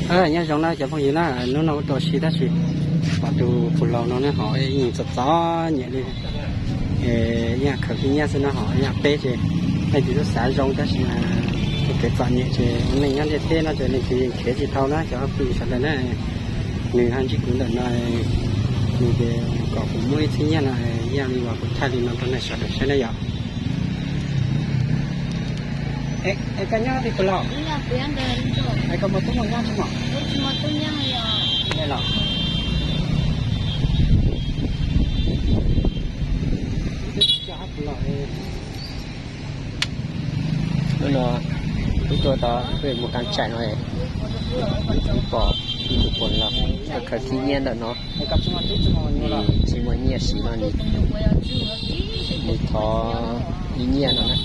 Nyob zoo na cov phooj ywg na, hnub no ua tau si tab sis pom tus puas laus no ne ho yeej txom txom nyem li, yeej khaws khib nyiab xwb no ho yeej peb ces leej twg tub xav zoo tab sis mas txoj kev txom nyem ces ua neej nyob ntiaj teb no ces leej twg yeej khiav tsis dhau na cov phooj ywg sawv daws na. Nws ho ntsib kuv ntawm no, nws ces kom kuv muab ib txhiab nyiaj no, ib yam li uas kuv thaij li no rau nej sawv daws saib na yom. Es koj nyob li puas laus? Es koj muaj tub muaj nyab tsis muaj? Li los? Hnub no wb tuaj tau peb mus qab tsaim no, wb pom ib tug puas laus khaws khib nyiab ntawm no, tsis muaj nyiaj siv no, nws thov ib nyiaj no na,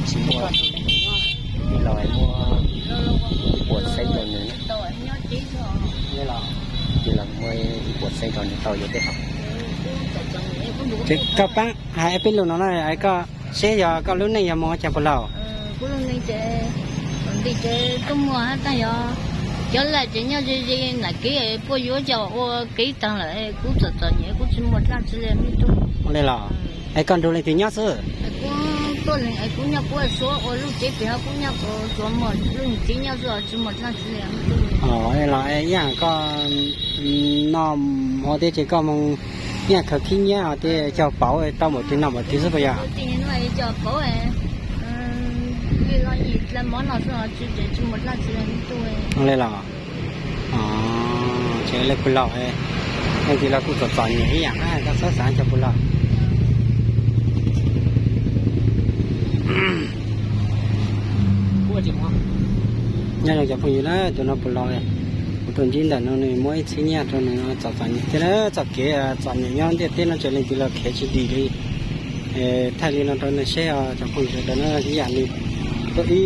tsis muaj, laus muab ib puas xeeb rau nws na, ces los muab ib puas xeeb rau nws tau yuav tej haum. Ces koj paab hais peb lug no na, koj seb yog koj lub neej yog moog ua caag puas laus? Kuv lub neej ces, nti ces tuaj muag hab taag yog cov laj ces nyob ze ze nam kev puab yuav coj ua kev taag lawm, kuv txom txom nyem kuv tsis muaj dlaab tsi le mej tub. Ua le los? Es koj nrug leej twg nyob xwb? Kuv tuaj leeg es kuv nyob kuv suav ua lub cev pem hov kuv nyob kuv suav muaj lub cev nyob xwb tsis muaj dlaab tsi le mej tub. Los ib yam koj noj ua teb ces koj moog ib yam khaws khib nyiab ua teb coj pauv tau npaum twg noj npaum twg xwb puas yog? Coj pauv li los yim dlaab mov noj xwb tsis muaj dlaab tsi le mej tub. Ua le los? Ces le puas laus, leej twg los kuj txom txom nyem ib yam hab koj xaav xaav cov puas laus. Nyob zoo cov phooj ywg na, tus no puas laus, kuv tuaj ntsib ntawm no nws muab ib txhiab nyiaj rau nws, txom txom nyem thiab na, txoj kev txom nyem nyob ntiaj teb no ces leej twg los khiav tsis dim li. Thaij li no rau nej saib os cov phooj ywg sawv daws na, ib yam li tuaj ib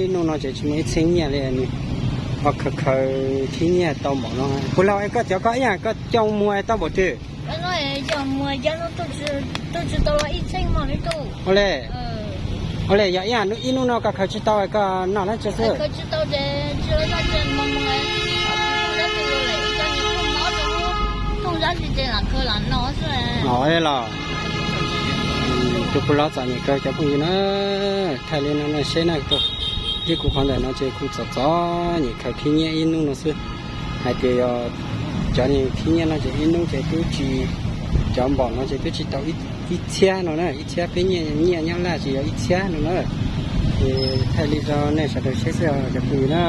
hnub no ces tsis muaj ib txhiab nyiaj li, nws ho khaws khaws khib nyiaj tau npaum no. Puas laus es koj cov koj ib yam koj coj muag tau npaum twg? Ua le, ua le yog ib yam ib hnub no koj khaws tsis tau koj noj dlaab tsi xwb? Los, tus puas laus txom nyem kawg cov phooj ywg na, thaij li no nej saib na, ib kuv qhov ntawm no ces kuv txom txom nyem khaws khib nyiaj ib hnub no xwb. Hais tias yog cov khib nyiaj no ces ib hnub ces twb tsis, cov npaum no ces twb tsis tau ib txhiab no na, ib txhiab peb nyiaj nyob laj tsis yog ib txhiab no na. Ces thaij li rau nej sawv daws saib xwb cov phooj ywg na.